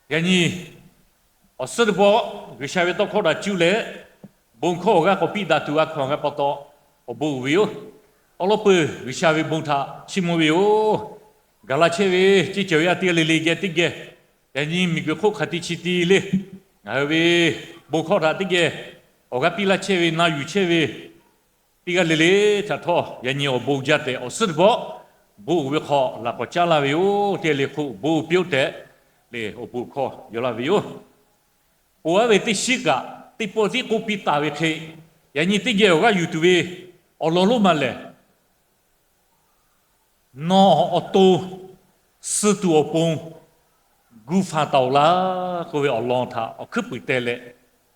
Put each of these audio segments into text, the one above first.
Yaꞈ nyi awˬ suhˉ teˇ pawˆ G'uiˬsha ve tawˇ hkawˇ htaꞈ cuˇ leh, bon hkawˇ awˬ g'aˇ k'awꞈ piˇ daꞈ tuˬ a hkaw-anˬ g'a pa taw, awˬ bon uiˍ ve yoˬ. Awˬ lawn peuˬ G'uiˬsha ve bon htaꞈ chiˇ mvuh ve yoˬ. Gaˬ la chehˇ ve ceˇ cawˬ ve a teˇ g'aˇ le le geh teˇ geh, yaꞈ nyi miˬguiˬ hk'oˆ hk'aˬ ti chi ti le, ngaˬ hui ve bon hkawˇ htaꞈ teˇ geh awˬ g'aˇ piˇ laˇ chehˇ ve, na yuˬ chehˇ ve teˇ g'aˇ le le htaꞈ htawˇ, yaꞈ nyi awˬ bon jaˇ tehꞈ awˬ suhˉ teˇ pawˆ bon uiˍ ve hk'aw laꞈ k'awꞈ caˉ laˇ ve yoˬ. Teˇ g'aˇ le hk'oˆ bon piˇ-oˆ tehꞈ le awˬ bon hkawˇ yaw laˇ ve yoˬ. Ponˬ aˉ ve teˇ shiˉ kaꞈ, teˇ pawˆ tiˉ k'oˆ piˇ taˍ ve hk'e, yaꞈ nyi teˇ geh awˬ g'aˇ yuˬ tuˬ ve awˬ lawn lonˉ ma lehˬ, Nawˬ awˬ to suh tuˬ awˬ pon gu fanˬ taˍ-oꞈ laˇ k'oˆ ve awˬ lawn htaꞈ awˬ hkuiˉ puiˍ teh leh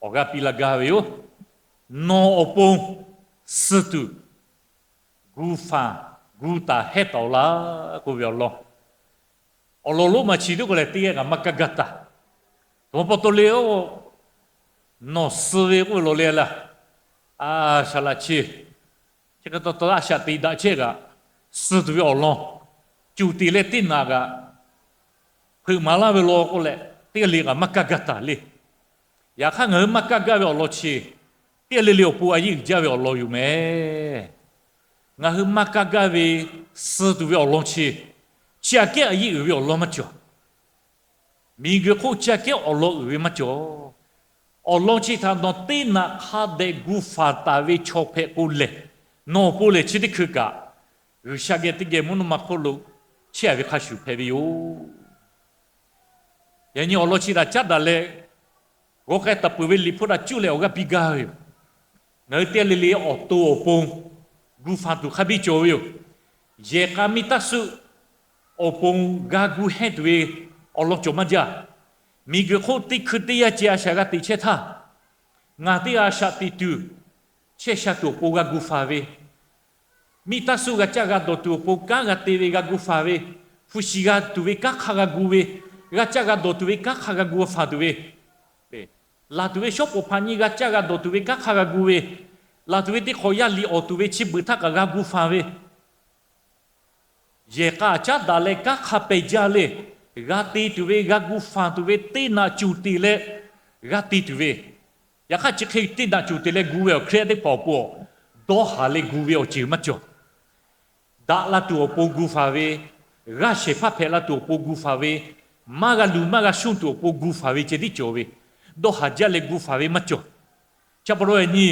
awˬ g'aˇ piˇ laˇ gaˇ ve yoˬ. Nawˬ awˬ pon suh tuˬ gu fanˬ gu taˍ hehˉ taˍ-oꞈ laˇ k'oˆ ve awˬ lawn, awˬ lawn lonˉ ma chi teˇ k'o lehˬ teˇ g'aˇ kaꞈ maˇ kaˇ gaˇ taˍ. Taꞈ ma pa taw le-o, nawˬ suh ve k'oˆ ve lawˬ le laˇ, a shaˍ laꞈ chi, chi hk'e taw taw a shaꞈ te daꞈ chehˇ kaꞈ, suh tuˬ ve awˬ lawn cuˬ tiˍ leh teˇ naꞈ kaꞈ hpeuꞈ maˍ laˇ ve law k'oˆ leh, teˇ g'aˇ le kaꞈ maˇ kaˇ gaˇ taˍ le. Yaꞈ hk'aˇ ngaˬ hui maˇ kaˇ gaˇ ve awˬ lawn chi teˇ g'aˇ le le awˬ pon a yeˇ uiˍ jaˇ ve awˬ lawn yoˬ mehˍ. Ngaˬ hui maˇ kaˇ gaˇ ve suh tuˬ ve awˬ lawn chi, chi aꞈ kehˉ a yeˇ uiˍ ve awˬ lawn maˇ cawˬ. Miˬguiˬ hk'oˆ chi aꞈ kehˉ awˬ lawn uiˍ ve maˇ cawˬ. Awˬ lawn chi htaꞈ nawˬ teˇ naꞈ hk'a dehꞈ gu fanˬ taˍ ve chaw hpehꞈ k'o lehˬ, nawˬ awˬ pon lehˬ chi teˇ hkui kaꞈ G'uiˬsha geh teˇ geh mvuhˇ naw ma hk'oˆ lo chehˇ a ve hk'a shuˍ hpehꞈ ve yoˬ. Yaꞈ nyi awˬ lawn chi htaꞈ caˉ daꞈ leh, g'aw k'ai taˍ peuˬ ve liꞈ hpu htaꞈ cuˇ leh awˬ g'aˇ piˇ gaˇ ve yoˬ. Ngaˬ hui teˇ g'aˇ le le awˬ to awˬ pon gu fanˬ tuˬ hk'a biˇ cawˬ ve yoˬ. Yehˬ k'a miˇ taˇ suˆ awˬ pon g'a gu hehˉ tuˬ ve awˬ lawn cawˬ maˇ jaˇ. Miˬguiˬ hk'oˆ teˇ hkui teˇ yanˇ ceh a shaꞈ g'a teꞈ chehˇ htaˇ, ngaˬ teˇ g'aˇ a shaꞈ teꞈ tuˬ, chehˇ sha tuˬ awˬ pon g'a gu fanˬ ve, miˇ taˇ suˆ g'a caˇ g'a dawˬ tuˬ awˬ pon kanˉ g'a te ve g'a gu fanˬ ve, hpu shi g'a tuˬ ve kanˉ hk'a g'a gu ve, g'a caˇ g'a dawˬ tuˬ ve kanˉ hk'a g'a gu g'a fanˬ tuˬ ve, laˬ tuˬ ve shawˉ pawˍ hpaꞈ nyi g'a caˇ g'a dawˬ tuˬ ve kanˉ hk'a g'a gu ve, laˬ tuˬ ve teˇ hk'awꞈ yaˇ liꞈ awˬ tuˬ ve chi beuꞈ htaˇ kaꞈ g'a gu fanˬ ve, yehˬ k'a caˉ daꞈ leh kanˉ hk'a pehˬ jaˇ le, g'a te tuˬ ve, g'a gu fanˬ tuˬ ve, teˇ naꞈ cuˬ te leh g'a te tuˬ ve, yaꞈ hk'aˇ chi hk'e teˇ naꞈ cuˬ te leh gu ve awˬ Hkriꞈ yaˇ teˇ hpaˍ awˬ pon dawˇ haˍ leh gu ve awˬ ceuˬ maˇ cawˬ. Daꞈ la tuˬ awˬ pon gu fanˬ ve, g'aˇ shehˍ hpaˇ hpehꞈ la tuˬ awˬ pon gu fanˬ ve, maˇ g'a luˬ maˇ g'a shonˇ tuˬ awˬ pon gu fanˬ ve ceh tiˉ cawˬ ve, dawˇ haˍ jaˇ leh gu fanˬ ve maˇ cawˬ. Chi pa taw yaꞈ nyi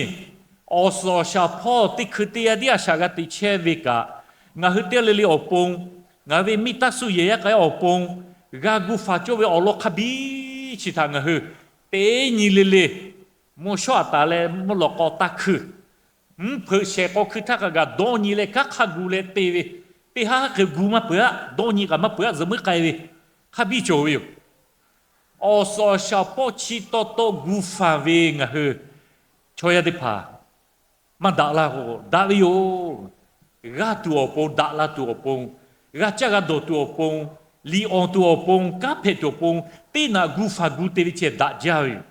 awˬ suhˍ awˬ shaˍ hpawˇ teˇ hkui teˇ yanˇ tiˉ a shaꞈ g'a teꞈ chehˇ ve kaꞈ, ngaˬ hui teˇ g'aˇ le le awˬ pon, ngaˬ hui ve miˇ taˇ suˆ yehˬ yaˇ k'a yaˇ awˬ pon g'a gu fanˬ cawˇ ve awˬ lawn hk'a biˇ chi htaꞈ ngaˬ hui teˇ nyi le le mvuhˇ shawˉ aꞈ taˍ leh mvuhˇ lawꞈ k'aw taˇ hkui, mvuhˇ hpeuꞈ shehˍ k'aw hkui htaˇ kaꞈ g'a dawˇ nyi leh kanˉ hk'a gu leh te ve, teˇ haˉ hk'e gu maˇ peuˬ-aˆ, dawˇ nyi kaꞈ maˇ peuˬ-aˆ, zuhꞈ muiˉ k'ai ve hk'a biˇ cawˬ ve yoˬ. Awˬ suhˍ awˬ shaˍ hpawˇ chi taw taw gu fanˬ ve ngaˬ hui chaw yaˇ teˇ hpaˍ maˇ daꞈ la k'o daꞈ ve yoˬ. G'a tuˬ awˬ pon, daꞈ la tuˬ awˬ pon, g'a caˇ g'a dawˬ tuˬ awˬ pon, liꞈ awˬ tuˬ awˬ pon, kanˉ hpehꞈ tuˬ awˬ pon, teˇ naꞈ gu fanˬ gu te ve ceh daꞈ jaˇ ve yoˬ.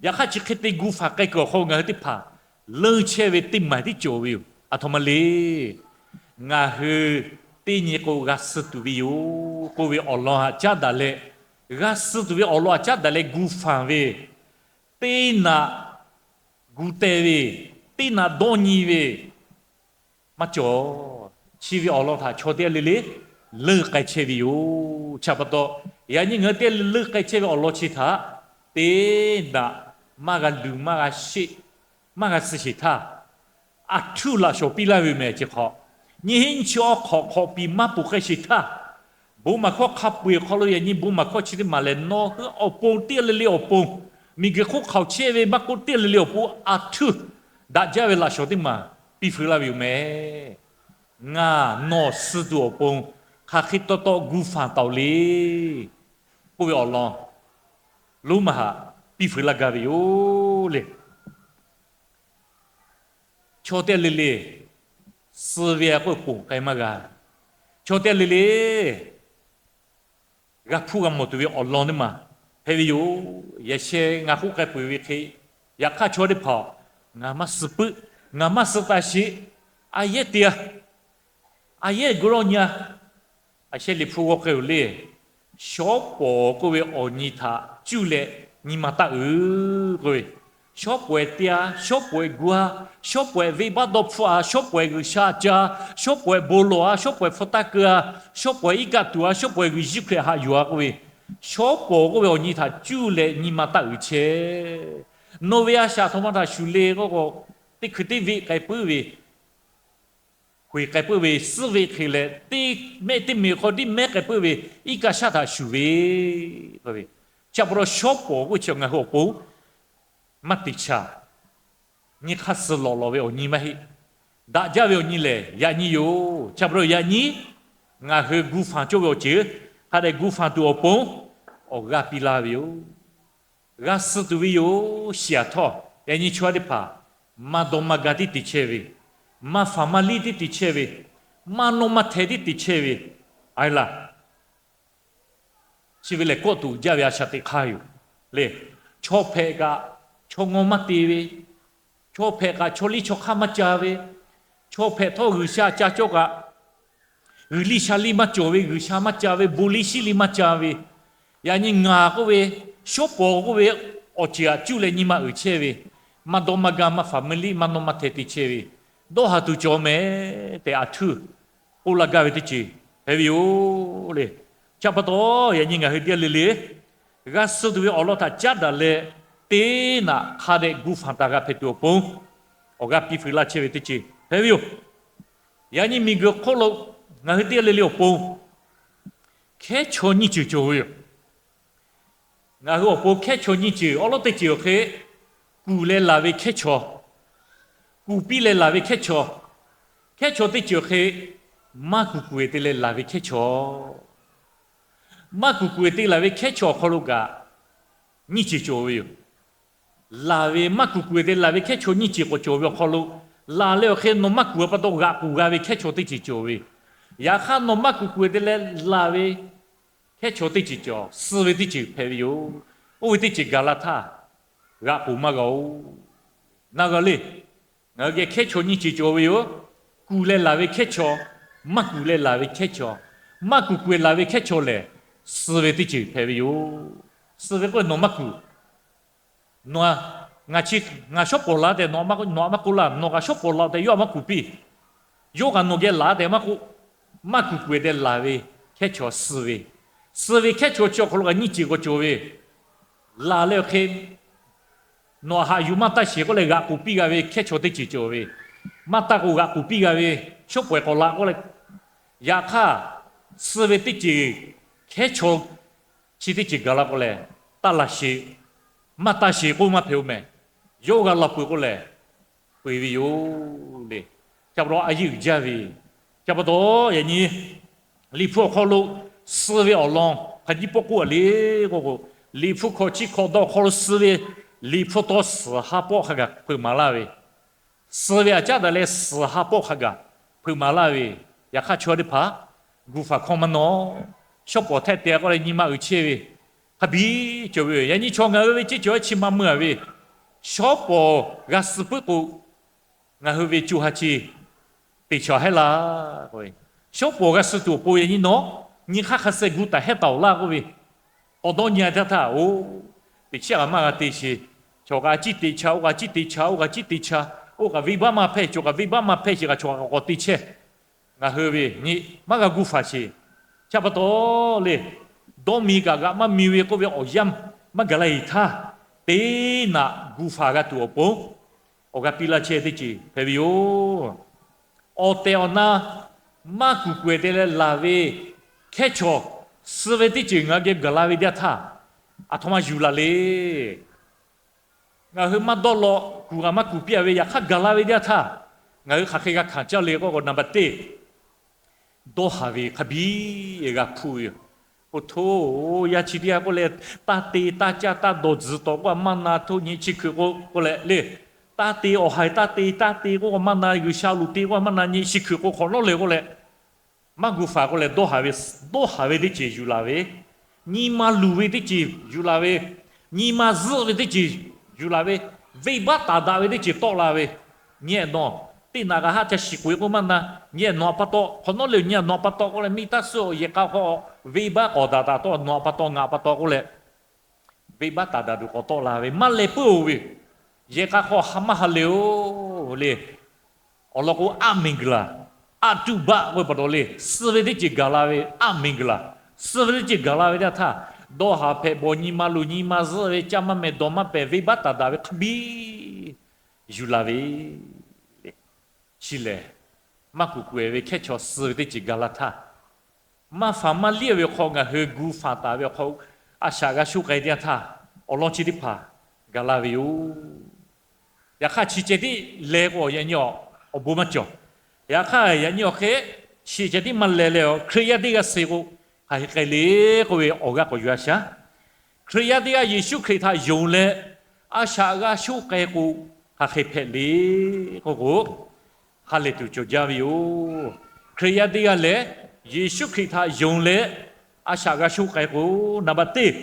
Yaꞈ hk'aˇ chi hk'e te gu fanˬ k'ai kuiˬ awˬ hk'aw ngaˬ hui teˇ hpaˍ leuˇ chehˇ ve teˇ maˬ tiˉ cawˬ ve yoˬ. Aˬ htoꞈ ma le. Ngaˬ hui teˇ nyi k'o g'a suh tuˬ ve yoˬ k'oˆ ve awˬ lawn htaꞈ caˉ daꞈ leh, g'a suh tuˬ ve awˬ lawn htaꞈ caˉ daꞈ leh gu fanˬ ve, teˇ naꞈ gu teh ve, teˇ naꞈ dawˇ nyi ve maˇ cawˬ. Chi ve awˬ lawn htaꞈ chaw teˇ g'aˇ le le leuˇ k'ai chehˇ ve yoˬ. Chi pa taw, yaꞈ nyi ngaˬ hui teˇ g'aˇ le leuˇ k'ai chehˇ ve awˬ lawn chi htaꞈ teˇ naꞈ maˇ g'a luˬ maˇ g'a sheˆ, maˇ g'a suh sheˍ htaˇ, aˬ htuˇ laꞈ shawnˍ piˇ laˇ ve mehˍ chi hk'aw, nyiˇ hinˉ nyiˇ chi awˬ hk'awꞈ hk'awꞈ piˍ maˇ ponˬ k'ai sheˍ htaˇ, bon maˬ hkawˇ hk'a peu-eˬ awˬ hk'aw lo yaꞈ nyi bon maˬ hkawˇ chi teˇ maˬ lehˬ, nawˬ hui awˬ pon teˇ g'aˇ le le awˬ pon, miˬguiˬ hk'oˆ hk'aoˍ chehˇ ve maˇ k'oˆ teˇ g'aˇ le le awˬ pon aˬ htuˇ daꞈ jaˇ ve laꞈ shawnˍ teˇ maˬ piˇ feu laˇ ve yoˬ mehˍ. Ngaˬ nawˬ suh tuˬ awˬ pon hk'aˬ hk'e taw taw gu fanˬ taˍ-oꞈ le k'oˆ ve awˬ lawn lonˉ ma htaꞈ piˇ feu laˇ gaˇ ve yoˬ le. Chaw teˇ g'aˇ le le suh ve a k'oˆ ponˬ k'ai maˇ g'a. Chaw teˇ g'aˇ le le g'a hpuˇ g'a mawˬ tuˬ ve awˬ lawn teˇ maˬ hpehꞈ ve yoˬ. Yaꞈ sheh ngaˬ k'oˆ k'ai peuˬ ve hk'e, yaꞈ hk'aˇ chaw teˇ hpaˍ-oˬ, ngaˬ maˇ suh puiˉ, ngaˬ maˇ suh taˍ sheˍ, a yehˉ te-a, a yehˉ gu lawˇ nyi-a, a sheh liꞈ hpu g'aw k'ai-oˬ le. Shawˉ pawˍ k'oˆ ve awˬ nyi htaꞈ cuˇ leh nyi ma taˆ uiˍ k'oˆ ve, shawˉ pawˍ-ehˍ te-a, shawˉ pawˍ-ehˍ gu-a, shawˉ pawˍ-ehˍ venˇbaˆ dawˇ hpfuhˆ-a, shawˉ pawˍ-ehˍ G'uiˬsha ca, shawˉ pawˍ-ehˍ bon lawˬ-a, shawˉ pawˍ-ehˍ hpu taˇ keu-a, shawˉ pawˍ-ehˍ iˉ kaˆ tuˬ-a, shawˉ pawˍ-ehˍ G'uiˬsha Hkriꞈ haꞈ yuˬ-a k'oˆ ve, shawˉ pawˍ k'oˆ ve awˬ nyi htaꞈ cuˇ leh nyi ma taˆ uiˍ chehˇ. Nawˬ ve a shaꞈ htoꞈ ma htaꞈ shuˍ le k'oˆ k'o, teˇ hkui teˇ venˇ k'ai puiˉ ve, hk'e k'ai puiˉ ve, suhˉ ve hk'e leh, teˇ mehˆ teˇ meꞈ hk'aw tiˉ mehˉ k'ai puiˉ ve, iˉ kaˆ shaˉ htaꞈ shuˍ ve, k'oˆ ve, chi pa taw shawˉ pawˍ k'oˆ chi ngaˬ hui awˬ pon maˇ te chaˇ. Nyi hk'aˇ suh lawꞈ lawꞈ ve awˬ nyi maˇ heˆ. Daꞈ jaˇ ve awˬ nyi lehˬ yaꞈ nyi yoˬ. Chi pa taw yaꞈ nyi ngaˬ hui gu fanˬ cawˇ ve awˬ ceuˬ hk'a dehꞈ gu fanˬ tuˬ awˬ pon awˬ g'aˇ piˇ laˇ ve yoˬ. G'a suh tuˬ ve yoˬ. Shiˍ aꞈ htawˇ yaꞈ nyi chaw teˇ hpaˍ maˇ dawˇ maˇ ga tiˉ te chehˇ ve, maˇ faˍ maˇ liˇ tiˉ te chehˇ ve, maˇ nawˇ maˇ hteh tiˉ te chehˇ ve, a laˬ chi ve lehˬ kawˆ tuˬ jaˇ ve a shaꞈ teꞈ hk'aˇ yoˬ le. Chaw hpehꞈ kaꞈ chaw ngaw maˇ te ve, chaw hpehꞈ kaꞈ chaw liˇ chaw hk'aˇ maˇ ca ve, chaw hpehꞈ htawˇ G'uiˬsha ca cawˇ kaꞈ, g'uiˬ liˇ sha liˇ maˇ cawˬ ve, G'uiˬsha maˇ ca ve, bon liˇ shiˉ liˇ maˇ ca ve, yaꞈ nyi ngaˬ k'oˆ ve, shawˉ pawˍ k'oˆ ve awˬ ceuˬ htaꞈ cuˇ leh nyi ma uiˍ chehˇ ve, maˇ dawˇ maˇ ga maˇ faˍ maˇ liˇ maˇ nawˇ maˇ hteh te chehˇ ve, dawˇ haˍ tuˬ cawˬ mehˍ tehꞈ aˬ htuˇ k'oˆ laˇ gaˇ ve teˇ ceuˬ hpehꞈ ve yoˬ le. Chi pa taw yaꞈ nyi ngaˬ hui teˇ g'aˇ le le g'a suh tuˬ ve awˬ lawn htaꞈ caˉ daꞈ leh, teˇ naꞈ hk'a dehꞈ gu fanˬ taˍ g'a hpehꞈ tuˬ awˬ pon awˬ g'aˇ piˇ feu laˇ chehˇ ve teˇ ceuˬ hpehꞈ ve yoˬ. Yaꞈ nyi miˬguiˬ hk'oˆ lo ngaˬ hui teˇ g'aˇ le le awˬ pon hkehˉ chaw nyiˇ ceuˬ cawˬ ve yoˬ. Ngaˬ hui awˬ pon hkehˉ chaw nyiˇ ceuˬ awˉ lawˉ teˇ ceuˬ awˬ hk'e, kuˬ leh laˬ ve hkehˉ chaw, kuˬ piˇ leh laˬ ve hkehˉ chaw, hkehˉ chaw teˇ ceuˬ awˬ hk'e, maˇ kuˬ kuˬ-e te leh laˬ ve hkehˉ chaw, maˇ kuˬ kuˬ-e te laˬ ve hkehˉ chaw awˬ hk'aw lo kaꞈ nyiˇ ceuˬ cawˬ ve yoˬ. Laˬ ve maˇ kuˬ kuˬ-e te laˬ ve hkehˉ chaw nyiˇ ceuˬ k'awꞈ cawˬ ve awˬ hk'aw lo, laˬ leh awˬ hk'e nawˬ maˇ kuˬ-a pa taw g'aꞈ k'oˬ g'a ve hkehˉ chaw teˇ ceuˬ cawˬ ve, yaꞈ hk'aˇ nawˬ maˇ kuˬ kuˬ-e te leh laˬ ve hkehˉ chaw teˇ ceuˬ cawˬ, suh ve teˇ ceuˬ hpehꞈ ve yoˬ. Oˇ ve teˇ ceuˬ gaˬ la htaˇ, g'aꞈ k'oˬ maˇ g'a-oˬ. Na g'a le. Ngaˬ hui geh hkehˉ chaw nyiˇ ceuˬ cawˬ ve yoˬ. Kuˬ leh laˬ ve hkehˉ chaw, maˇ kuˬ leh laˬ ve hkehˉ chaw. Maˇ kuˬ kuˬ-e laˬ ve hkehˉ chaw lehˬ, suh ve teˇ ceuˬ hpehꞈ ve yoˬ. Suh ve k'oˆ ve nawˬ maˇ kuˬ. Nawˬ, ngaˬ chi, ngaˬ shawˉ pawˍ la tehꞈ nawˬ, nawˬ htaꞈ maˇ k'oˆ laˇ. Nawˬ kaꞈ shawˉ pawˍ la tehꞈ yawˇ htaꞈ maˇ kuˬ piˇ. Yawˇ kaꞈ nawˬ geh laˬ tehꞈ maˇ k'oˆ. Maˇ kuˬ kuˬ-e tehꞈ laˬ ve hkehˉ chaw suh ve, suh ve hkehˉ chaw chi awˬ hk'aw lo kaꞈ nyiˇ ceuˬ k'awꞈ cawˬ ve, laˬ leh awˬ hk'e nawˬ haꞈ yuˬ maˇ taˇ sheˍ k'oˆ leh g'aꞈ k'oˬ piˇ g'a ve hkehˉ chaw teˇ ceuˬ cawˬ ve, maˇ taˇ k'o g'aꞈ k'oˬ piˇ g'a ve, shawˉ pawˍ-e k'awꞈ la k'oˆ leh, yaꞈ hk'aˇ suh ve teˇ ceuˬ hkehˉ chaw chi teˇ ceuˬ gaˬ la k'o lehˬ, taˇ laˬ sheˍ, maˇ taˇ sheˍ k'oˆ maˇ hpehꞈ-oˬ mehˍ. Yawˇ g'a laˬ peuˬ k'o lehˬ, peu-eˬ ve yoˬ le. Chi pa taw a yeˇ uiˍ jaˇ ve, chi pa taw yaꞈ nyi Liꞈ hpu awˬ hk'aw lo suh ve awˬ lawn hk'a nyiˇ pawˆ k'oˆ a le k'oˆ k'o, Liꞈ hpu hkawꞈ chi hkawꞈ dawˇ awˬ hk'aw lo suh ve, Liꞈ hpu taw suhˍ ha pawˆ hk'a gaˬ hpeuꞈ maˍ laˇ ve, suh ve aꞈ caˉ daꞈ leh suhˍ ha pawˆ hk'a gaˬ hpeuꞈ maˍ laˇ ve, yaꞈ hk'aˇ chaw teˇ hpaˍ gu faˍ hkawˇ maˇ nawˉ, shawˉ pawˍ htehˆ te k'oˆ leh nyi ma uiˍ chehˇ ve, hk'a biˇ cawˬ ve yoˬ. Yaꞈ nyi chaw ngaˬ hui ve ceˇ cawˬ-e chi ma meuˇ a ve, shawˉ pawˍ g'a suh puiˉ k'o, ngaˬ hui ve co ha chi teꞈ chaw hehˉ laˇ k'oˆ ve, shawˉ pawˍ g'a suh tuˬ awˬ pon yaꞈ nyi nawˉ, nyi hk'aˇ hk'a sheh gu taˍ hehˉ taˍ-oˬ laˇ k'oˆ ve, k'awꞈ dawˇ nyi-a teˇ htaˇ, oˬ, teꞈ chiˉ kaꞈ maˇ g'a te sheˍ. Chaw kaꞈ ciˉ teꞈ cha, oˇ kaꞈ ciˉ teꞈ cha, oˇ kaꞈ ciˉ teꞈ cha, oˇ kaꞈ venˇbaˆ maˇ hpehˇ, chaw kaꞈ venˇbaˆ maˇ hpehˇ sheˍ kaꞈ chaw kaꞈ k'awꞈ k'awꞈ te chehˇ. Ngaˬ hui ve nyi maˇ g'a gu faˍ sheˍ. Chi pa taw le, dawˇ mi kaꞈ g'aꞈ maˇ mi ve k'oˆ ve awˬ yanˇ maˇ gaˬ la-e htaˇ, teˇ naꞈ gu faˍ g'a tuˬ awˬ pon awˬ g'aˇ piˇ laˇ chehˇ teˇ ceuˬ hpehꞈ ve yoˬ. Awˬ tehˬ awˬ na maˇ kuˬ kuˬ-e te leh laˬ ve hkehˉ chaw, suh ve teˇ ceuˬ ngaˬ hui geh gaˬ la ve teˇ yanˇ htaˇ, aˬ htoꞈ ma yuˬ laˬ le. Ngaˬ hui maˇ dawˇ law, kuˬ kaꞈ maˇ kuˬ piˇ-a ve, yaꞈ hk'aˇ gaˬ la ve teˇ yanˇ htaˇ, ngaˬ hui hk'aˬ hk'e g'a hkanˍ caˇ le k'oˆ k'o, naˍ baˬ teˇ dawˇ haˍ ve hk'a biˇ g'a hpuˇ ve yoˬ. Oˇ htoˇ, yaˇ chi teˇ g'aˇ k'oˆ leh, taˇ te taˇ caˇ taˇ dawˬ tzuhˬ tawˍ k'oˆ maˇ na htoˇ nyi chi hkui k'o k'oˆ leh le. Taˇ te awˬ haiˬ taˇ te taˇ te k'oˆ maˇ na, G'uiˬsha loꞈ te k'oˆ maˇ na nyi chi hkui k'o hk'awꞈ nawˉ le k'oˆ leh, maˇ gu faˍ k'oˆ leh dawˇ haˍ ve, dawˇ haˍ ve teˇ ceuˬ yuˬ laˬ ve, nyi ma luˬ ve teˇ ceuˬ yuˬ laˬ ve, nyi ma zuhˆ ve teˇ ceuˬ yuˬ laˬ ve, venˇbaˆ taˍ daꞈ ve teˇ ceuˬ tawˆ la ve, nyi-ehˍ nawˬ teˇ naꞈ kaꞈ haˆ ca shiˍ k'oꞈ-e k'oˆ maˇ na, nyi-ehˍ nawˬ pa taw hk'awꞈ nawˉ le, nyi-ehˍ nawˬ pa taw k'oˆ leh miˇ taˇ suhˆ awˬ yehˬ k'a hk'aw Venˇbaˆ k'awꞈ daꞈ daꞈ tawˆ, nawˬ aꞈ pa taw ngaˬ aꞈ pa taw k'oˆ leh, venˇbaˆ taˍ daꞈ tuˬ k'awꞈ tawˆ la ve maˇ leh puiˉ-oˬ ve, yehˬ k'a hk'aw ha maˇ ha leh-oˬ le. Awˬ lawn k'o, aˉ miˬguiˬ laˬ, aˉ tuˇ baˆ k'oˆ ve pa taw le, suh ve teˇ ceuˬ gaˬ la ve aˉ miˬguiˬ laˬ, suh ve teˇ ceuˬ gaˬ la ve teˇ htaˇ, dawˇ haˍ hpehꞈ, bawˬ nyi ma luˬ nyi ma zuhˆ ve, caˇ maˇ meh dawˬ maˇ pehˬ, venˇbaˆ taˍ daꞈ ve hk'a biˇ yuˬ la ve le. Chi lehˬ, maˇ kuˬ kuˬ-ehˍ ve hkehˉ chaw suh ve teˇ ceuˬ gaˬ la htaˇ, maˇ faˍ maˇ liˇ ve awˬ hk'aw ngaˬ hui gu faˍ taˍ ve awˬ hk'aw, a shaꞈ g'a shoˆ k'ai teˇ yanˇ htaˇ, awˬ lawn chi teˇ hpaˍ gaˬ la ve yoˬ. Yaꞈ hk'aˇ, chi ceh tiˉ leh k'o, yaꞈ nyi awˬ bon maˇ cawˬ. Yaꞈ hk'aˇ, yaꞈ nyi awˬ hk'e chi ceh tiˉ maˇ leh leh, Hkriꞈ yaˇ teˇ g'aˇ suh k'o, hk'aˬ hk'e k'ai le k'oˆ ve awˬ g'aˇ k'awꞈ yuˬ-a shaˍ. Hkriꞈ yaˇ teˇ g'aˇ Yeˍsuˆ Hkriꞈ htaꞈ yonˍ leh, a shaꞈ g'a shoˆ k'ai k'o, hk'aˬ hk'e hpehꞈ le k'oˆ k'o, ha lehˬ tuˬ cawˬ jaˇ ve yoˬ. Hkriꞈ yaˇ teˇ g'aˇ lehˬ, Yeˍsuˆ Hkriꞈ htaꞈ yonˍ leh, a shaꞈ g'a shoˆ k'ai k'o, naˍ baˬ teˇ,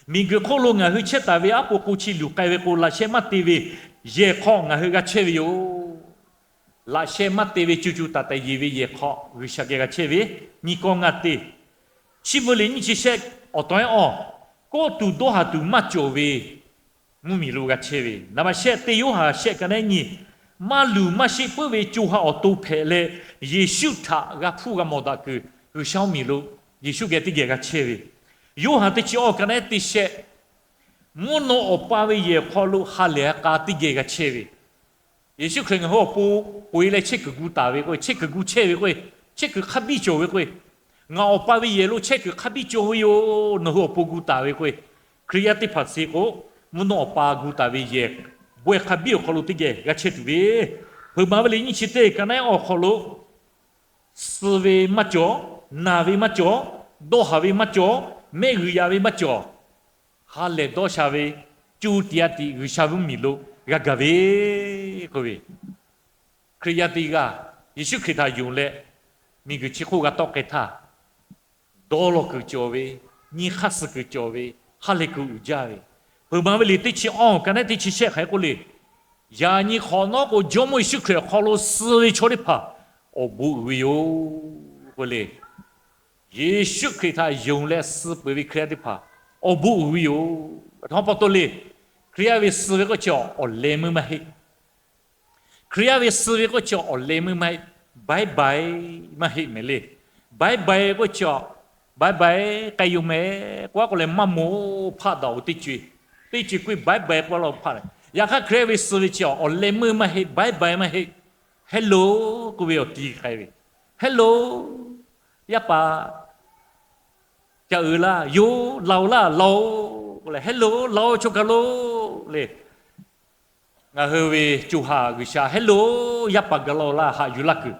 miˬguiˬ hk'oˆ lo ngaˬ hui chehˇ taˍ ve aˉ po k'o chi luˬ k'ai ve k'o, laꞈ sheh maˇ te ve yehˬ hk'aw ngaˬ hui g'a chehˇ ve yoˬ. Laꞈ sheh maˇ te ve co co taiˍ taiˍ yeˬ ve yehˬ hk'aw G'uiˬsha geh g'a chehˇ ve, nyiˇ kawˇ ngaˇ teˇ, chi beuꞈ leh nyiˇ chi shehˆ awˬ taw-ehˉ awˬ, kawˆ tuˬ dawˇ haˍ tuˬ maˇ cawˬ ve mvuhˇmiˬ lo g'a chehˇ ve, naˍ baˬ shehˆ teˇ Yoˇhanˬ shehˆ ka naˉ nyi, maˇ luˬ maˇ sheˆ puiˉ ve co ha awˬ to hpehꞈ leh, Yeˍsuˆ htaꞈ g'a hpuˇ g'a mawˬ daꞈ kuiˬ G'uiˬsha mvuhˇmiˬ lo Yeˍsuˆ geh teˇ geh g'a chehˇ ve, Yoˇhanˬ teˇ chi awˬ ka naˉ teˇ shehˆ, mvuhˇ naw Awˬ pa ve yehˬ hk'aw lo ha lehˬ ha k'a teˇ geh g'a chehˇ ve, Yeˍsuˆ Hkriꞈ ngaˬ hui awˬ pon k'oꞈ-e leh chehˇ kuiˬ gu taˍ ve k'o, chehˇ kuiˬ gu chehˇ ve k'o, chehˇ kuiˬ hk'a biˇ cawˬ ve k'o, ngaˬ Awˬ pa ve yehˬ lo chehˇ kuiˬ hk'a biˇ cawˬ ve yoˬ. Nawˬ hui awˬ pon gu taˍ ve k'o, Hkriꞈ yaˇ teˇ hpaˍ suh k'o, mvuhˇ naw Awˬ pa gu taˍ ve yehˬ bawehˇ hk'a biˇ awˬ hk'aw lo teˇ geh g'a chehˇ tuˬ ve, hpeuꞈ maˍ ve leh nyiˇ chi teˇ ka naˉ awˬ hk'aw lo, suh ve maˇ cawˬ, naˬ ve maˇ cawˬ, dawˇ haˍ ve maˇ cawˬ, mehˆ g'uiˬ yaꞈ ve maˇ cawˬ, ha lehˬ dawˇ sha ve, co tiꞈ a tiꞈ G'uiˬsha mvuhˇmiˬ lo g'a gaˬ ve k'oˆ ve, Hkriꞈ yaˇ teˇ g'aˇ Yeˍsuˆ Hkriꞈ htaꞈ yonˍ leh, miˬguiˬ chi hk'oˆ g'a tawˆ k'ai htaˇ, dawˇ law kuiˬ cawˬ ve, nyi hk'aˇ suh kuiˬ cawˬ ve, ha lehˬ kuiˬ uiˍ jaˇ ve, hpeuꞈ maˍ ve leh teˇ chi awˬ ka naˉ teˇ chi shehˆ hk'aˬ hk'e k'oˆ le, yaꞈ nyi hk'awꞈ nawˉ k'o, Jawˇmawˇ Yeˍsuˆ Hkriꞈ awˬ hk'aw lo suh ve chaw teˇ hpaˍ awˬ bon uiˍ ve yoˬ k'oˆ le. Yeˍsuˆ Hkriꞈ htaꞈ yonˍ leh suh peuˬ ve Hkriꞈ yaˇ teˇ hpaˍ awˬ bon uiˍ ve yoˬ. Htaꞈ pa taw le, Hkriꞈ yaˇ ve suh ve k'oˆ chi awˬ leh meuˇ maˇ heˆ. Hkriꞈ yaˇ ve suh ve k'oˆ chi awˬ leh meuˇ maˇ heˆ, bye bye maˇ heˆ mehˍ le. Bye bye k'oˆ chi, bye bye k'ai yoˬ mehˍ k'oˆ a k'o leh maˇ moˍ hpaˆ daꞈ-oˬ teˇ co-e, teˇ co-e k'oˆ bye bye k'oˆ a la hpaˆ le. Yaꞈ hk'aˇ Hkriꞈ yaˇ ve suh ve chi awˬ leh meuˇ maˇ heˆ, bye bye maˇ heˆ, hello k'oˆ ve awˬ ti k'ai ve, hello, yaˇ paˍ, ca uiˍ laˇ yoˬ, laˬ-oˬ laˇ, laˬ-oˬ k'oˆ leh, hello, laˬ-oˬ chaw gaˬ lo le. Ngaˬ hui ve co ha G'uiˬsha hello, yaˇ paˍ gaˬ la-oˬ laˇ haꞈ yuˬ laˇ kuiˬ,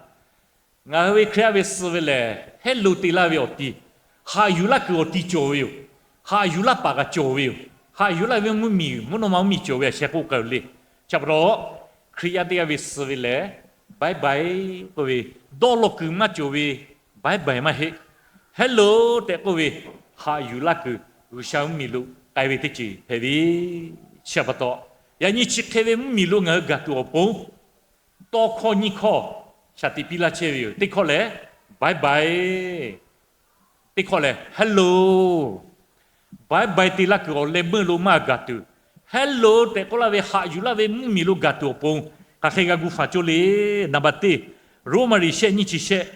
ngaˬ hui ve Hkriꞈ yaˇ ve suh ve lehˬ, hello te laˇ ve awˬ ti, haꞈ yuˬ laˇ kuiˬ awˬ ti cawˬ ve yoˬ. Haꞈ yuˬ laˇ paˍ kaꞈ cawˬ ve yoˬ. Haꞈ yuˬ laˇ ve mvuhˇmiˬ, mvuhˇ naw ma mvuhˇmiˬ cawˬ ve a sheh k'oˆ k'ai-oˬ le. Chi pa taw, Hkriꞈ yaˇ teˇ g'aˇ ve suh ve lehˬ, bye bye k'oˆ ve, dawˇ law kuiˬ maˇ cawˬ ve bye bye maˇ heˆ, hello tehꞈ k'oˆ ve, haꞈ yuˬ laˇ kuiˬ G'uiˬsha mvuhˇmiˬ lo k'ai ve teˇ ceuˬ hpehꞈ ve. Chi pa taw, yaꞈ nyi chi hk'e ve mvuhˇmiˬ lo ngaˬ hui gaˬ tuˬ awˬ pon, tawˇ hkawˇ nyiˇ hkawˇ shaˍ tiꞈ piˇ laˇ chehˇ ve yoˬ. Teˇ hkawˇ lehˬ, bye bye. Teˇ hkawˇ lehˬ, hello. Bye bye te laˇ kuiˬ awˬ leh meuˇ lo maˇ gaˬ tuˬ, hello tehꞈ k'oˆ laˇ ve haꞈ yuˬ laˇ ve mvuhˇmiˬ lo gaˬ tuˬ awˬ pon, hk'aˬ hk'e g'a gu faˍ cawˇ le. Naˍ baˬ teˇ, Roˉmaꞈ liꞈ shehˆ nyiˇ chi shehˆ,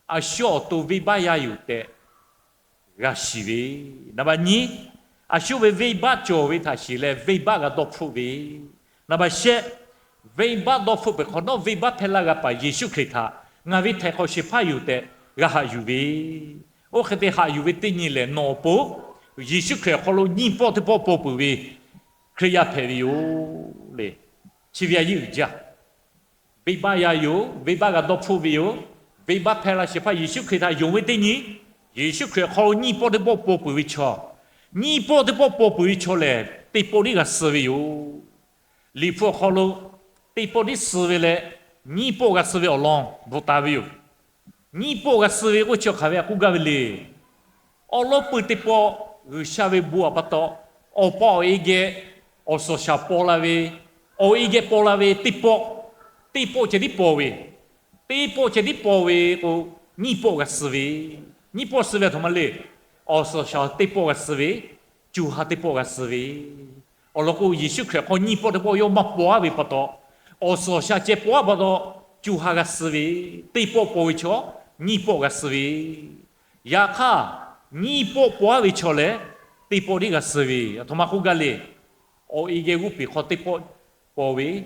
a shu awˬ to venˇbaˆ yaˇ yoˬ tehꞈ g'a shiˍ ve. Naˍ baˬ nyiˇ, a shu ve venˇbaˆ cawˬ ve htaꞈ shiˍ leh venˇbaˆ g'a dawˇ hpfuhˆ ve. Naˍ baˬ shehˆ, venˇbaˆ dawˇ hpfuhˆ peuˬ hk'awꞈ nawˉ venˇbaˆ hpehˇ laˇ g'a paˍ Yeˍsuˆ Hkriꞈ htaꞈ ngaˬ ve htaiˍ hk'awꞈ shehˍ hpaˇ yoˬ tehꞈ g'a haꞈ yuˬ ve. Oˇ hk'e te haꞈ yuˬ ve teˇ nyi lehˬ, nawˬ awˬ pon Yeˍsuˆ Hkriꞈ awˬ hk'aw lo nyiˇ pawˆ teˇ pawˆ paw peuˬ ve Hkriꞈ yaˇ hpehꞈ ve yoˬ le. Chi ve a yeˇ uiˍ jaˇ. Venˇbaˆ yaˇ yoˬ, venˇbaˆ g'a dawˇ hpfuhˆ ve yoˬ. Venˇbaˆ hpehˇ laˇ shehˍ hpaˇ Yeˍsuˆ Hkriꞈ htaꞈ yonˍ ve teˇ nyi, Yeˍsuˆ Hkriꞈ awˬ hk'aw lo nyiˇ pawˆ teˇ pawˆ paw peuˬ ve chaw, nyiˇ pawˆ teˇ pawˆ paw peuˬ ve chaw lehˬ, teˇ pawˆ tiˉ g'a suh ve yoˬ. Liꞈ hpu awˬ hk'aw lo teˇ pawˆ tiˉ suh ve leh, nyiˇ pawˆ g'a suh ve awˬ lawn bvuhꞈ taˍ ve yoˬ. Nyiˇ pawˆ g'a suh ve k'oˆ chi hk'aˬ ve a k'oˆ gaˇ ve le. Awˉ lawˉ pui teˇ pawˆ G'uiˬsha ve bon awˬ pa taw, awˬ pa awˬ e geh awˬ suhˍ shaˍ paw la ve, awˬ e geh paw la ve teˇ pawˆ, teˇ pawˆ ceh tiˉ paw ve, teˇ pawˆ ceh tiˉ paw ve k'o, nyiˇ pawˆ g'a suh ve. Nyiˇ pawˆ suh ve a htoꞈ ma le. Awˬ suhˍ awˬ shaˍ teˇ pawˆ g'a suh ve, co ha teˇ pawˆ g'a suh ve. Awˬ lawn k'o, Yeˍsuˆ Hkriꞈ hk'aw nyiˇ pawˆ teˇ pawˆ yawˇ maˇ paw aˉ ve pa taw, awˬ suhˍ awˬ shaˍ ceh paw aˉ pa taw, co ha g'a suh ve. Teˇ pawˆ paw ve chaw, nyiˇ pawˆ g'a suh ve. Yaꞈ hk'aˇ, nyiˇ pawˆ paw aˉ ve chaw lehˬ, teˇ pawˆ tiˉ g'a suh ve. A htoꞈ ma k'oˆ gaˇ le. Awˬ e geh g'oˇ peˬ hk'aw teˇ pawˆ paw ve,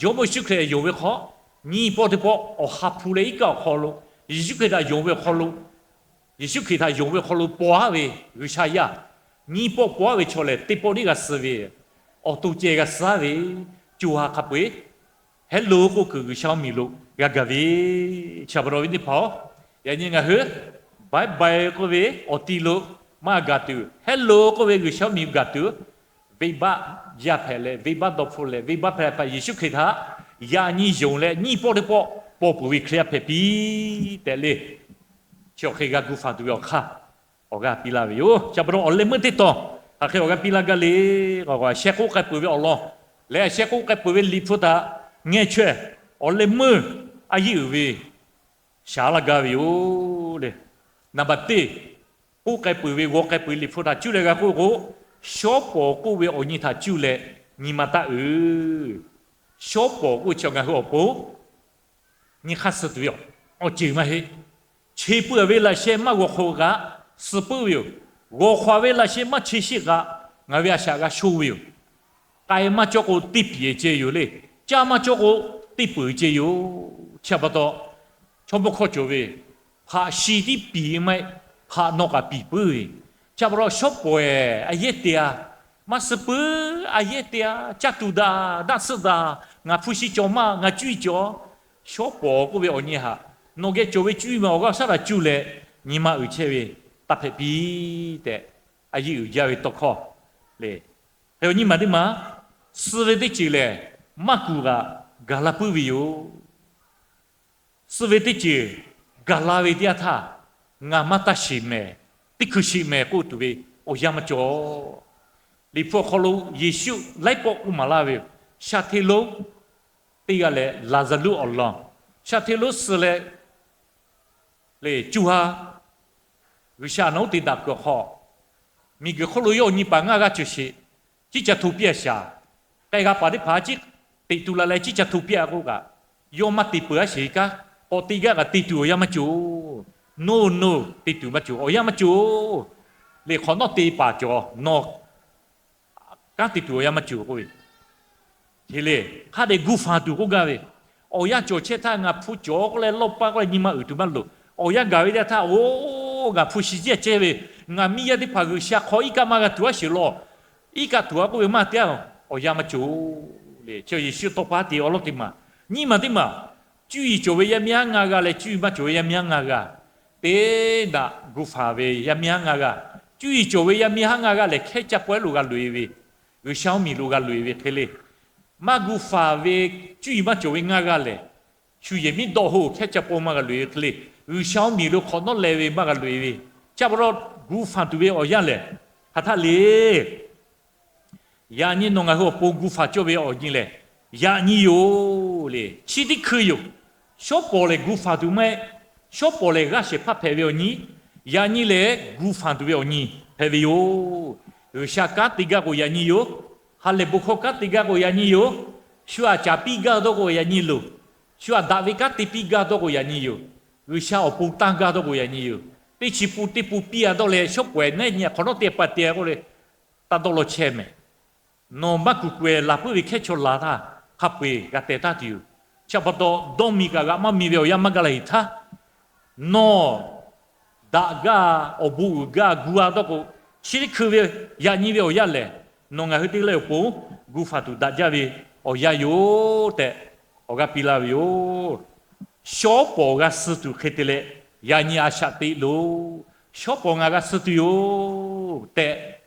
Jawˇmawˇ Yeˍsuˆ Hkriꞈ yonˍ ve hk'aw, nyiˇ pawˆ teˇ pawˆ awˬ ha hpu leh iˉ kaˆ awˬ hk'aw lo, Yeˍsuˆ Hkriꞈ htaꞈ yonˍ ve awˬ hk'aw lo, Yeˍsuˆ Hkriꞈ htaꞈ yonˍ ve awˬ hk'aw lo paw aˉ ve G'uiˬsha yaˇ, nyiˇ pawˆ paw aˉ ve chaw lehˬ, teˇ pawˆ tiˉ g'a suh ve. Awˬ to ceh g'a suh aˉ ve, co ha hk'a peu-eˬ, Hello k'oˆ kuiˬ G'uiˬsha mvuhˇmiˬ lo g'a gaˬ ve. Chi pa taw ve teˇ hpaˍ-oˬ, yaꞈ nyi ngaˬ hui bye bye k'oˆ ve awˬ ti lo maˇ gaˬ tuˬ, Hello k'oˆ ve G'uiˬsha mvuhˇmiˬ gaˬ tuˬ, venˇbaˆ yaˇ hpehꞈ leh, venˇbaˆ dawˇ hpfuhˇ leh, venˇbaˆ hpehꞈ hpehꞈ Yeˍsuˆ Hkriꞈ htaꞈ yaꞈ nyi yonˍ leh, nyiˇ pawˆ teˇ pawˆ paw peuˬ ve Hkriꞈ yaˇ hpehꞈ piˇ tehꞈ le. Chi awˬ hk'e g'a gu fanˬ tuˬ ve awˬ hk'aˇ, awˬ g'aˇ piˇ laˇ ve yoˬ. Chi pa taw awˬ leh meuˇ teˇ taw hk'aˬ hk'e awˬ g'aˇ piˇ laˇ gaˇ le. K'awꞈ k'awꞈ shehˆ k'oˆ k'ai peuˬ ve awˬ lawn leh, shehˆ k'oˆ k'ai peuˬ ve Liꞈ hpu htaꞈ ngeh chaweh, awˬ leh meuˇ a yeˇ uiˍ ve shaˍ laˇ gaˇ ve yoˬ le. Naˍ baˬ teˇ, k'oˆ k'ai peuˬ ve, g'aw k'ai peuˬ ve Liꞈ hpu htaꞈ cuˇ leh g'a k'oˆ k'o, shawˉ pawˍ k'oˆ ve awˬ nyi htaꞈ cuˇ leh nyi ma taˇ uiˍ. Shawˉ pawˍ k'oˆ chi ngaˬ hui awˬ pon nyi hk'aˇ suh tuˬ ve awˬ ceuˬ maˇ heˆ. Che peuˬ ve laꞈ sheh maˇ g'aw hk'aw kaꞈ suh puiˉ ve yoˬ. G'aw hk'aw ve laꞈ sheh maˇ che sheˆ kaꞈ, ngaˬ ve a shaꞈ g'a sho ve yoˬ. K'ai maˇ cawˇ k'o, teˇ piˍ ceh yoˬ le. Caˇ maˇ cawˇ k'o, teˇ peuˬ ceh yoˬ. Chi pa taw, chaw mawˇ hkawˇ cawˬ ve, hpaꞈ shi tiˉ piˍ maˇ heˆ, hpaꞈ nawˬ kaꞈ piˍ puiˉ ve. Chi pa taw shawˉ pawˍ-eˬ a yehˉ te-a, maˇ suh puiˉ a yehˉ te-a, caˇ tuˬ daꞈ, daꞈ suhˆ daꞈ, ngaˬ hpu shi cawˬ maˇ, ngaˬ cuˇ yiˍ cawˬ. Shawˉ pawˍ k'oˆ ve awˬ nyi htaꞈ nawˬ geh cawˬ ve cuˇ yiˍ ma awˬ g'aˇ shaˉ htaꞈ cuˇ leh nyi ma uiˍ chehˇ ve taˇ hpehꞈ piˇ tehꞈ, a yeˇ uiˍ jaˇ ve tawˇ hkawˇ le. Hk'e awˬ nyi maˬ teˇ maˬ, suh ve teˇ ceuˬ lehˬ, maˇ kuˬ kaꞈ gaˬ la puiˉ ve yoˬ. Suh ve teˇ ceuˬ gaˬ la ve teˇ yanˇ htaˇ, ngaˬ maˇ taˇ shiˍ mehˍ, teˇ hkui shiˍ mehˍ k'oˆ tuˬ ve awˬ yanˇ maˇ cawˬ. Liꞈ hpu awˬ hk'aw lo Yeˍsuˆ laiˉ pawˆ k'oˆ maˍ laˇ ve yoˬ. Sha hteˇ lonˉ teˇ g'aˇ lehˬ, Laˍzaˍruˆ awˬ lawn, sha hteˇ lonˉ suh leh, le, co ha G'uiˬsha nawˉ te daꞈ kuiˬ awˬ hk'aw, miˬguiˬ hk'oˆ lo yawˇ awˬ nyi paˍ ngaˇ g'aˇ ceuˬ sheˍ, ciˉ ca hto piˇ-a shaˍ. K'ai g'a paˍ teˇ hpaˍ ciˉ teꞈ tu la leh ciˉ ca hto piˇ-a k'oˆ kaꞈ, yawˇ maˇ te peuˬ-a sheˍ kanˉ, k'awꞈ te gaˇ kaꞈ te tuˬ awˬ yanˇ maˇ cawˬ. Noˇ noˇ, te tuˬ maˇ cawˬ, awˬ yanˇ maˇ cawˬ. Liꞈ hk'awꞈ nawˉ te paˍ cawˬ, nawˬ kanˉ te tuˬ awˬ yanˇ maˇ cawˬ k'oˆ ve. Hk'e le, hk'a dehꞈ gu fanˬ tuˬ k'oˆ gaˇ ve, awˬ yanˇ cawˬ chehˇ htaˇ ngaˬ hpu cawˬ k'oˆ leh lawˇ paˇ k'oˆ leh nyi ma uiˍ tuˬ maˇ loˍ. Awˬ yanˇ gaˬ ve teˇ htaˇ, oˬ, ngaˬ hpu shi ciˉ cehˇ ve, ngaˬ miˇ yaˇ teˇ hpaˍ G'uiˬsha hk'aw iˉ kaˆ maˇ g'a tuˬ-a sheˍ law. Iˉ kaˆ tuˬ-a k'oˆ ve maˇ te-a, awˬ yanˇ maˇ cawˬ le. Chi Yeˍsuˆ tawˇ pa teꞈ awˬ lawˉ teˇ maˬ, nyiˇ maˬ teˇ maˬ, cuˇ yiˍ cawˬ ve yaˇ miˇ haˉ ngaˇ g'aˇ leh cuˇ yiˍ maˇ cawˬ ve yaˇ miˇ haˉ ngaˇ g'aˇ, teˇ daꞈ gu fanˬ ve yaˇ miˇ haˉ ngaˇ g'aˇ, cuˇ yiˍ cawˬ ve yaˇ miˇ haˉ ngaˇ g'aˇ lehˬ hkehˉ caˇ pawehˇ lo g'a loꞈ-e ve, G'uiˬsha mvuhˇmiˬ lo g'a loꞈ-e ve hk'e le. Maˇ gu fanˬ ve, cuˇ yiˍ maˇ cawˬ ve ngaˇ g'aˇ lehˬ, shu yehˬ miˉ dawˆ hoˆ hkehˉ caˇ paw maˇ g'a loꞈ-e ve hk'e le, G'uiˬsha mvuhˇmiˬ lo hk'awꞈ nawˉ leh ve maˇ g'a loꞈ-e ve. Chi pa taw gu fanˬ tuˬ ve awˬ yanˇ lehˬ, hk'aˬ htaˇ le. Yaꞈ nyi nawˬ ngaˬ hui awˬ pon gu fanˬ cawˇ ve awˬ nyi lehˬ, yaꞈ nyi yoˬ le. Chi teˇ hkui yoˬ. Shawˉ pawˍ lehˬ gu fanˬ tuˬ maˇ heˆ. Shawˉ pawˍ lehˬ g'aˇ shehˍ hpaˇ hpehꞈ ve awˬ nyi, yaꞈ nyi lehˬ gu fanˬ tuˬ ve awˬ nyi hpehꞈ ve yoˬ. G'uiˬsha kanˉ te gaˇ k'o yaꞈ nyi yoˬ. Ha lehˬ bon hkawˇ kanˉ te gaˇ k'o yaꞈ nyi yoˬ. Shu aꞈ caˍ piˇ gaˇ dawˇ k'o yaꞈ nyi loˬ. Shu aꞈ daꞈ ve kanˉ te piˇ gaˇ dawˇ k'o yaꞈ nyi yoˬ. G'uiˬsha awˬ pon tanˇ gaˇ dawˇ k'o yaꞈ nyi yoˬ. Teˇ chi pun teˇ pun piˇ-a dawˇ leh shawˉ pawˍ-eˬ nehˉ nyi hk'awꞈ nawˉ te pa te k'oˆ le, taˇ dawˇ law chehˇ mehˍ. Nawˬ maˇ kuˬ k'awehˬ laˬ puiˉ ve hkehˉ chaw laˬ htaˇ, hk'a peu-eˬ g'a teh taˉ tuˬ yoˬ. Chi pa taw dawˇ miˬ kaꞈ g'a maˇ miˬ ve awˬ yanˇ maˇ gaˬ la-eˬ htaˇ, nawˬ daꞈ gaˇ, awˬ bon uiˍ gaˇ gu-a dawˇ k'o, chi teˇ hkui ve yaꞈ nyi ve awˬ yanˇ lehˬ, nawˬ ngaˬ hui teˇ g'aˇ leh awˬ pon gu fanˬ tuˬ daꞈ jaˇ ve awˬ yanˇ yoˬ tehꞈ, awˬ g'aˇ piˇ laˇ ve yoˬ. Shawˉ pawˍ g'a suh tuˬ hk'e te leh, yaꞈ nyi a shaꞈ teꞈ loˬ. Shawˉ pawˍ ngaˬ g'a suh tuˬ yoˬ tehꞈ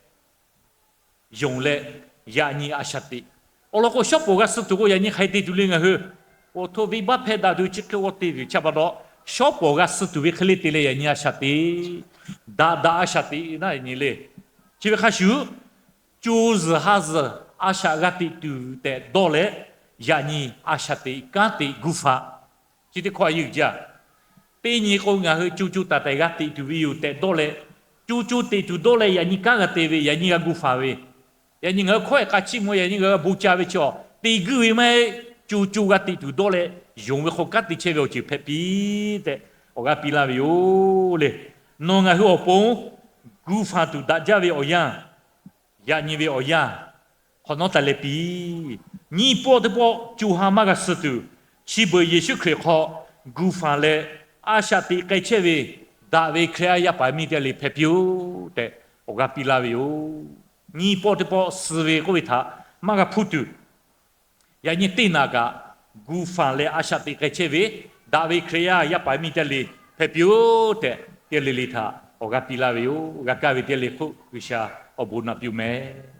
yonˍ leh, yaꞈ nyi a shaꞈ teꞈ. Awˬ lawn k'o, shawˉ pawˍ g'a suh tuˬ k'o, yaꞈ nyi hk'aˬ hk'e te tuˬ le ngaˬ hui. Awˬ htoꞈ venˇbaˆ hpehˇ daꞈ tuˬ chi hk'e g'aw te tuˬ chi pa taw, shawˉ pawˍ g'a suh tuˬ ve hk'e le te leh yaꞈ nyi a shaꞈ teꞈ. Daꞈ daꞈ a shaꞈ teꞈ naˆ nyi le. Chi ve hk'a shuˍ, co zuhˬ ha zuhˬ a shaꞈ g'a teꞈ tuˬ tehꞈ dawˇ leh, yaꞈ nyi a shaꞈ teꞈ kanˉ teꞈ gu fanˬ. Chi teˇ hkawˇ a yeˇ uiˍ jaˇ. Teˇ nyi k'o, ngaˬ hui co co taiˍ taiˍ g'a teꞈ tuˬ ve yoˬ tehꞈ dawˇ leh, co co teꞈ tuˬ dawˇ leh yaꞈ nyi kanˉ g'a te ve, yaꞈ nyi g'a gu fanˬ ve, yaꞈ nyi ngaˬ hui hkawˇ e k'a chiˇ mvuh, yaꞈ nyi ngaˬ hui g'a bon ca ve chi awˬ te guiˇ ve maˇ heˆ. Co co g'a teꞈ tuˬ dawˇ leh, yonˍ ve hk'aw kanˉ te chehˇ ve awˬ ceuˬ hpehꞈ piˇ tehꞈ awˬ g'aˇ piˇ laˇ ve yoˬ le. Nawˬ ngaˬ hui awˬ pon gu fanˬ tuˬ daꞈ jaˇ ve awˬ yanˇ, yaꞈ nyi ve awˬ yanˇ hk'awꞈ nawˉ taˍ leh piˇ. Nyiˇ pawˆ teˇ pawˆ co ha maˇ g'a suh tuˬ, chi beuꞈ Yeˍsuˆ Hkriꞈ hk'aw gu fanˬ leh a shaꞈ teꞈ k'ai chehˇ ve daꞈ ve Hkriꞈ yaˇ yaˇ paˍ miˇ teˇ g'aˇ le hpehꞈ piˇ-oˆ tehꞈ awˬ g'aˇ piˇ laˇ ve yoˬ. Nyiˇ pawˆ teˇ pawˆ suh ve k'oˆ ve htaꞈ maˇ g'a hpuˇ tuˬ, yaꞈ nyi teˇ naꞈ kaꞈ gu fanˬ leh a shaꞈ teꞈ k'ai chehˇ ve daꞈ ve Hkriꞈ yaˇ yaˇ paˍ miˇ teˇ g'aˇ le hpehꞈ piˇ-oˆ tehꞈ teˇ g'aˇ le le htaꞈ awˬ g'aˇ piˇ laˇ ve yoˬ. G'a kaˇ ve teˇ g'aˇ le hk'oˆ G'uiˬsha awˬ bon naꞈ piˇ-oˆ meh.